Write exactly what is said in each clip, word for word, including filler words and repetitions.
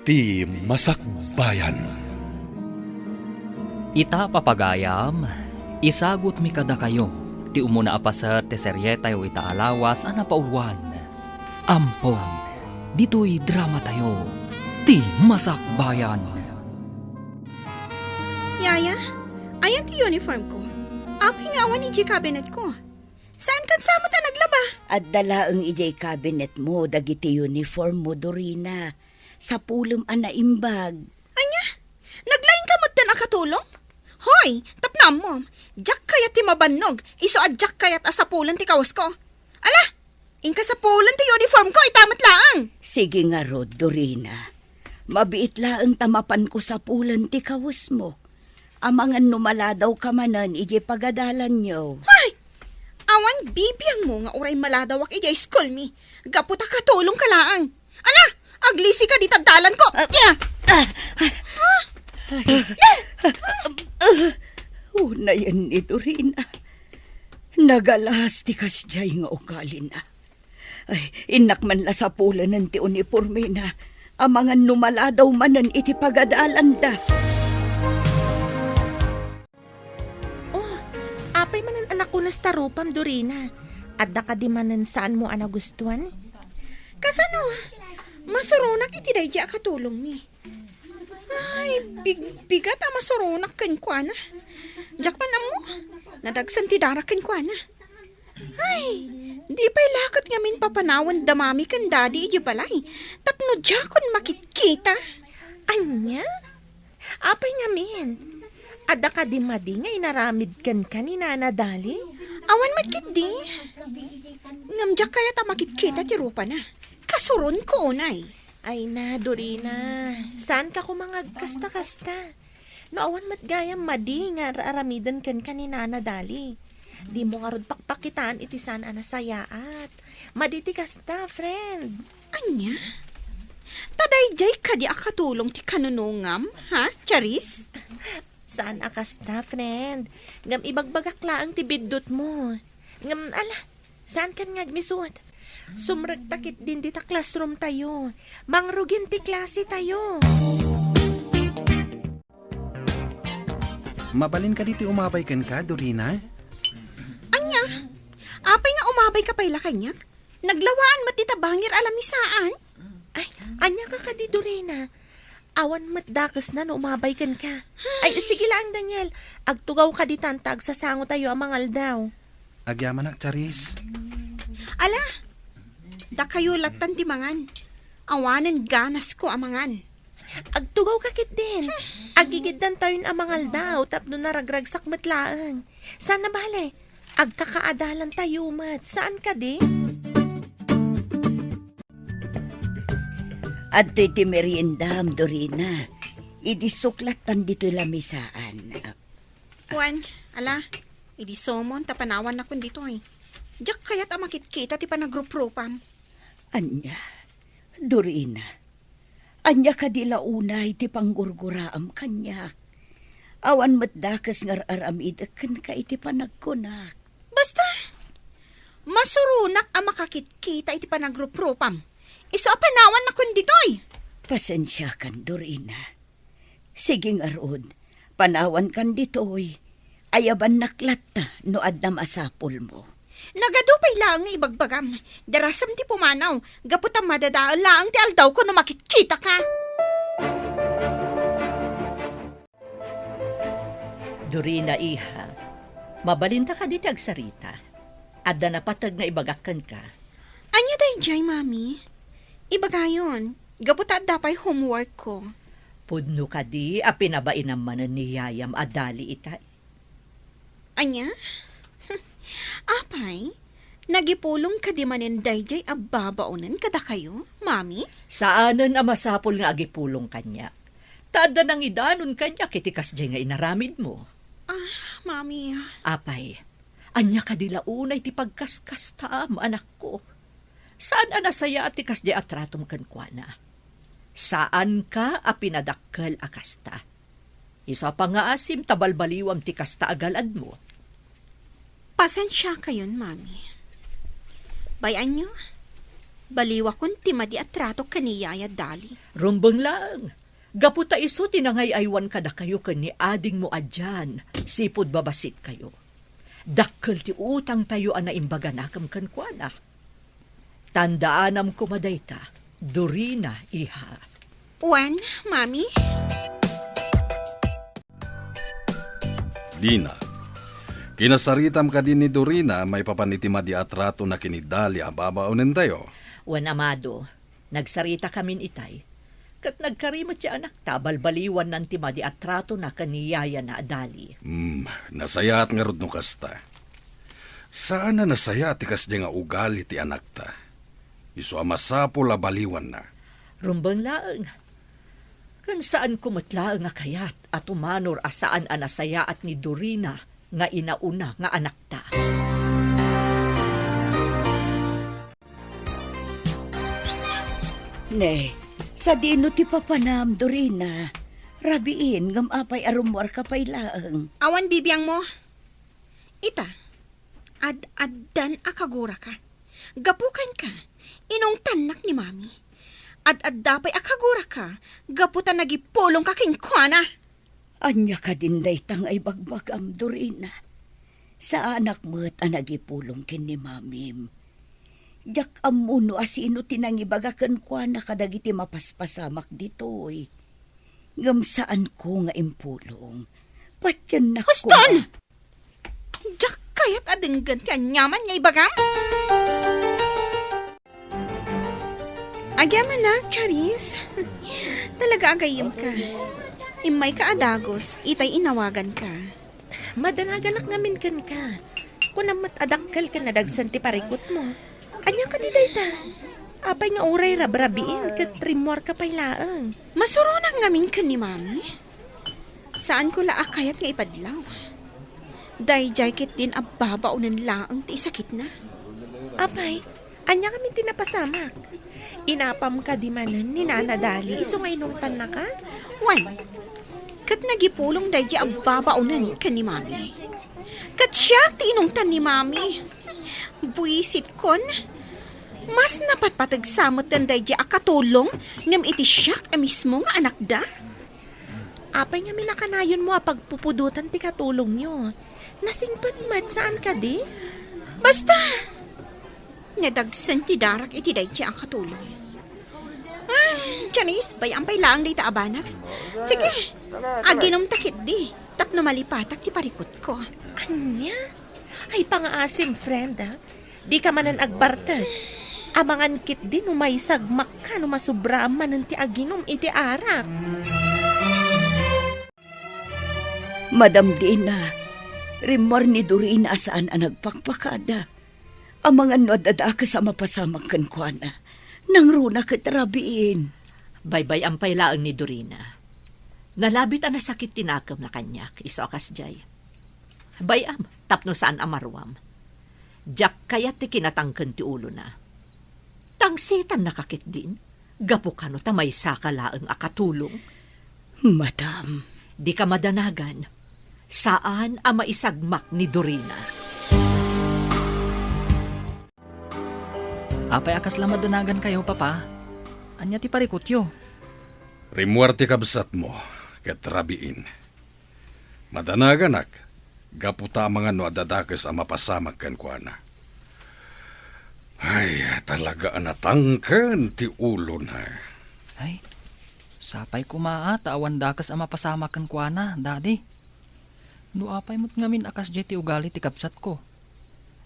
Ti Masakbayan. Ita, papagayam, isagutmi kadakayo ti umuna a paset ti serietayo ita a lawas a napauluan. Ampon, ditoy dramatayo, Ti Masakbayan. Yaya, ayan ti uniform ko. Apay nga awan idiay cabinet ko? Saan kan samo ta naglaba? Adda laeng idiay cabinet mo dagiti uniform mo, Dorina. Sapulem a naimbag. Ania? Naglaing ka metten a katulong? Hoy, tapno ammom, diak kayat ti mabannog, isu a diak kayat a sapulen ti kawas ko. Ala, inka sapulen ti uniform ko, ita met laeng. Sige ngarud, Dorina. Mabiit laeng ta mapanko sapulen ti kawesmo. Amangan no maladaw ka manen idiay pagadalanyo. Hay! Awan bibiangmo nga uray maladawak idiay school mi. Gapu ta katulong ka laeng. Ala, aglisi ka dita dalan ko. Ah, ah, ah. Unayen ni Dorina. Nagalas ti kasdiay nga ugalina. Ay, innak man la sapulenen ti unipormena. Amangan no maladaw manen iti pagadalanda. Oh, apay manen a nakunas ta rupam, Dorina? Adda kadi manen saanmo a nagustuan? Kasano? Masuronak iti daydi a katulongmi. Ay, bigbigat a masuronak kenkuana. Diak man ammo, nadagsen ti dara kenkuana. Ay, di pay la ket ngamin papanawen da mami ken dadi idiay balay tapno diakon makitkita. Ania? Apay ngamin? Adda kadi madi nga inaramid kenka ni Nana Dali? Awan met ketdi. Ngem diak kayat a makitkita ti rupana. Kasuronko unay. Ay na, Dorina. Saanka koma nga agkasta-kasta. No awan met gayam madi nga ar-aramiden kenka ni Nana Dali, dimo ngarud pakpakitaan iti saan a nasayaat. Madi ti kasta, friend. Ania? Ta daydiay kadi a katulong ti kanunongam, ha, Charis? Saan a kasta, friend. Ngem ibagbagak laeng ti biddutmo. Ngem, ala, saankan nga agmisut. Sumrekta ketdin dita classroom tayo. Mangrugin ti klase tayo. Mabalin kadi ti umabay kenka, Dorina? Ania? Apay nga umabayka pay la kaniak? Naglawaan met dita bangir a lamisaan. Ay, ania ka kadi, Dorina? Awan met dakesna no umabay kenka. Ay, sige laeng, Daniel. Agtugaw ka ditan ta agsasango tayo a mangaldaw. Agyamanak, Charis. Ala, dakayo lattan ti mangan. Awanen ganasko a mangan. Agtugaw ka ketdin. Agigiddan tayon a mangaldaw tapno naragragsak met laeng. Saan a bale, agkakaadalan tayo met. Saan kadi? Adtoy ti meriendam, Dorina. Idi suklattan ditoy lamisaan. Wen, ala, idi sumon ta panawannakon ditoy. Diak kayat a makitkita ti panagruprupam. Ania, Dorina, ania kadi la unay ti panggurguraam kaniak? Awan met dakes nga ar-aramidek kenka iti panagkunak. Basta, masuronak a makakitkita iti panagruprupam. Isu a panawannakon ditoy. Pasensiakan, Dorina. Sige ngarud, panawankan ditoy. Ayabannak latta no adda masapulmo. Nagadu pay laeng nga ibagbagam. Darasem ti pumanaw, gapu ta madadael laeng ti aldawko no makitkitaka. Dorina, iha, mabalinta kadi ti agsarita? Adda napateg nga ibagak kenka. Ania daydiay, Mami? Ibagayon, gapu ta adda pay homework ko. Pudno kadi a pinabainam manen ni yayam a Dali itay? Ania? Apay, nagipulong kadi manen daydiay a babaonen kadakayo, Mami? Saanen a masapul nga agipulong kaniak. Ta adda nangidanon kaniak iti kasdiay nga inaramidmo. Ah, Mami. Apay, ania kadi la unay ti pagkaskastaam, anakko? Saan a nasayaat ti kasdiay a tratom kenkuana. Saanka a pinadakkel a kasta. Isu a pangngaasim ta balbaliwam ti kasta a galadmo. Pasensiakayon, Mami. Bay-anyo? Baliwakon ti madi a trato ken ni Yaya Dali. Rumbeng laeng, gapu ta isu ti nangay-aywan kadakayo ken ni adingmo a Jan, sipud babasitkayo. Dakkel ti utangtayo a naimbaganakem kenkuana. Tandaanam koma dayta, Dorina, iha. Wen, Mami? Dina, kinasaritam kadi ni Dorina maipapan iti madi a tratona ken ni Dali a babaonentayo? Wen, Amado, nagsaritakamin itay. Ket nagkari met ti anakta a balbaliwannan ti madi a tratona ken ni yayana a Dali. Hmm, nasayaat ngarud no kasta. Saan a nasayaat ti kasdiay nga ugali ti anakta. Isu a masapul a baliwanna. Rumbeng laeng. Ken saanko met laeng a kayat a tumanor a saan a nasayaat ni Dorina nga inauna nga anakta. Ne, sadino ti papanam, Dorina? Rabiin, ngem apay a rummuarka pay laeng? Awan bibiangmo. Ita, ad-addan a kaguraka. Gapu kenka, inungtannak ni Mami. Ad-adda pay a kaguraka, gapu ta nagipulongka kenkuana. Ania kadin dayta nga ibagbagam, Dorina? Saanak met a nagipulong ken ni Mamim. Diak ammo no asino ti nangibaga kenkuana kadagiti mapaspasamak ditoy. Ngem saanko nga impulong. Patiennak. Huston! Koma. Diak kayat a denggen ti aniaman nga ibagam. Agyamanak, Charis. Talaga a gayyemka. Immayka a dagus, itay inawaganka. Madanaganak ngamin kenka. Kunam met a dakkel ken nadagsen ti parikutmo. Ania kadi dayta? Apay nga uray rabrabiin ket rimmuarka pay laeng? Masuronak ngamin ken ni Mami. Saanko la a kayat nga ipadlaw. Daydiay ketdin a babaonen laeng ti isakitna. Apay, ania ngamin ti napasamak? Inapam kadi manen ni Nana Dali isu nga inungtannaka? Wen, ket nagipulong daydiay a babaonen ken ni Mami. Ket siak ti inungtan ni Mami. Buisitkon, mas napatpateg sa metten daydiay a katulong ngem iti siak a mismo nga anakda. Apay ngamin a kanayonmo a pagpupudotan ti katulongyo? Nasingpet met, saan kadi? Basta! Nadagsen ti darak iti daydiay a katulong. Hmm, Janice, bay-am pay laeng dayta a banag. Sige, aginumta ketdi, tapno malipatak ti parikutko. Ania? Ay, pangaasim, friend, ah. Dika manen agbartek. Amangan ketdi no maisagmakka no masubraam manen ti aginum iti arak. Madam Dina, rimmuar ni Dorina a saan a nagpakpakada. Amangan no adda dakes a mapasamak kenkuana. Nangruna ket rabiin. Baybay-am pay laeng ni Dorina. Nalabit a nasakit ti nakemna kaniak, isu a kasdiay. Bay-am, tapno saan a maruam. Diak kayat ti kinatangken ti ulona. Tangsitan nakakitdin, gapu kano ta maysaka laeng a katulong. Madam. Dika madanagan. Saan a maisagmak ni Dorina. Apay a kasla madanagan kayo, Papa? Ania ti parikutyo? Rimmuar ti kabsatmo, ket rabiin. Madanaganak, gapu ta amangan no adda dakes a mapasamak kenkuana. Ay, talaga a natangken ti ulona. Ay, sapay koma a ta awan dakes a mapasamak kenkuana, Daddy. No apay met ngamin a kasdiay ti ugali ti kabsatko,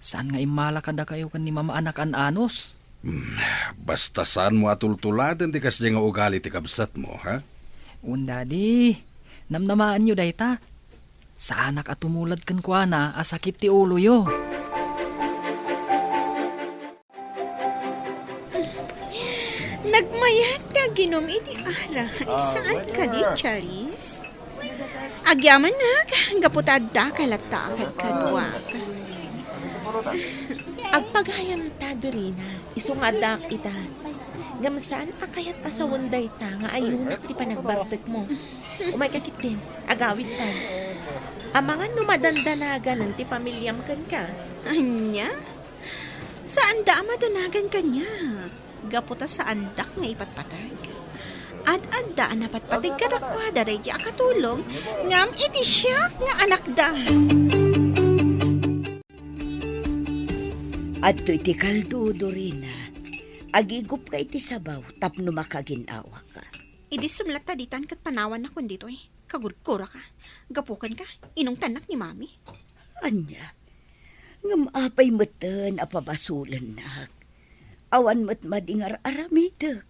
saan nga immala kadakayo ken ni Mama a nakaan-anos? Hmm, basta saanmo a tultuladen ti kasdiay nga ugali ti kabsatmo, ha? Wen, Daddy. Namnamaanyo dayta. Saanak a tumulad kenkuana a sakit ti uloyo. Nagmayat ti aginum iti arak. Saan kadi, Charis? Agyamanak, gapu ta adda ka latta a kadkaduak. Agpagayam ta, Dorina, isu nga addaak ita. Ngem saan a kayat a sawen dayta nga ayunak ti panagbartekmo. Umayka ketdin, agawidtan. Amangan no madandanaganen ti pamiliam kenka. Ania? Saanda a madanagan kaniak. Gapu ta saandak nga ipatpateg. Ad-adda a napatpateg kadakuada daydi a katulong, ngem iti siak nga anakda. Adtoy ti kaldo, Dorina. Agigupka iti sabaw tapno makagin-awaka. Idi sumlatta ditan ket panawanakon ditoy. Kagurguraka. Gapu kenka, inungtannak ni Mami. Ania? Ngem apay metten a pabasolennak? Awan met madi nga ar-aramidek.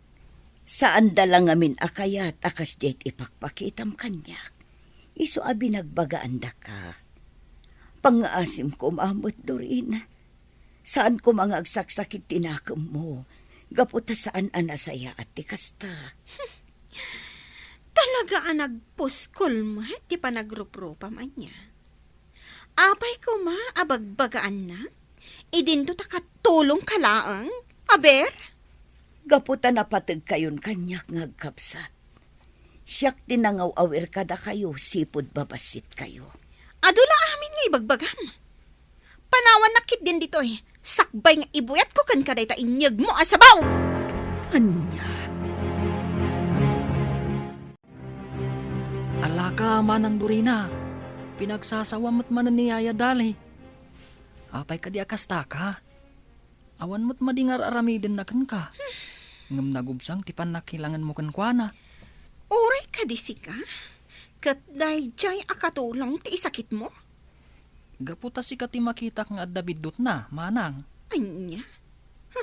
Saanda la ngamin a kayat a kasdiay ti ipakpakitam kaniak. Isu a binagbagaandaka. Pangngaasim koma met, Dorina. Saan koma nga agsaksakit ti nakemmo, gapu ta saan a nasayaat ti kasta. Talaga a nagpuskol met ti panagruprupam, ania? Apay koma a bagbagaannak? Idinto ta katulongka laeng? Aber? Gapu ta napategkayon kaniak nga agkabsat. Siak ti nangaw-awir kadakayo sipud babassitkayo. Adu la amin nga ibagbagam. Panawannak ketdin ditoy, sakbay nga ibuyatko kenka dayta inyegmo a sabaw! Ania? Alaka, Manang Dorina, pinagsasawam met manen ni Yaya Dali. Apay kadi a kastaka? Awan met madi nga ar-aramidenna kenka. Ngem nagubsang ti pannakilangenmo kenkuana. Uray kadi sika, ket daydiay a katulong ti isakitmo? Gapu ta sika ti makitak nga adda biddutna, manang. Ania? Ha,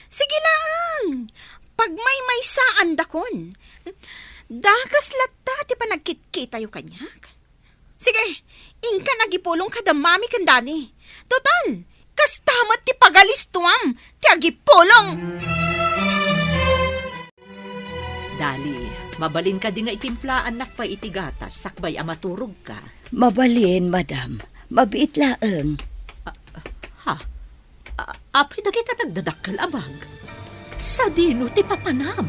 sige laeng. Pagmaymaysaandakon. Dakes latta ti panagkitkitayo kaniak. Sige, inkan agipulong kada mami ken dadi. Total, kasta met ti pagalistuam ti agipulong. Dali, mabalin kadi nga itimplaannak pay iti gatas sakbay a maturogka? Mabalin, madam. Mabiit laeng. Ah, ha? A-, apay dagita nagdadakkel a bag? Sadino ti papanam?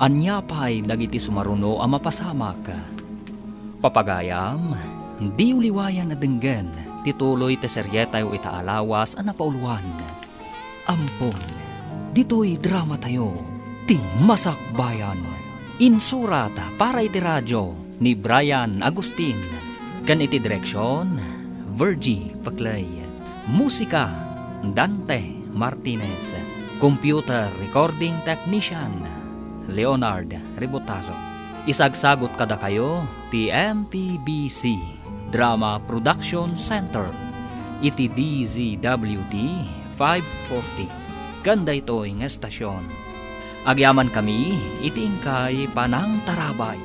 Ania pay dagiti sumaruno a mapasamak? Papagayam, diyo liwayan a denggen ti tuloy ti serietayo ita a lawas a napauluan. Ampon, ditoy dramatayo, Ti Masakbayan. Insurat para iti radio ni Brian Agustin, ken iti direksion, Virgie Peclay. Musika, Dante Martinez. Computer recording technician, Leonard Ributazo. Isagsagut kadakayo ti M P B C Drama Production Center iti D Z W T five forty ken daytoy nga estasion. Agyamankami iti inkay panangtarabay.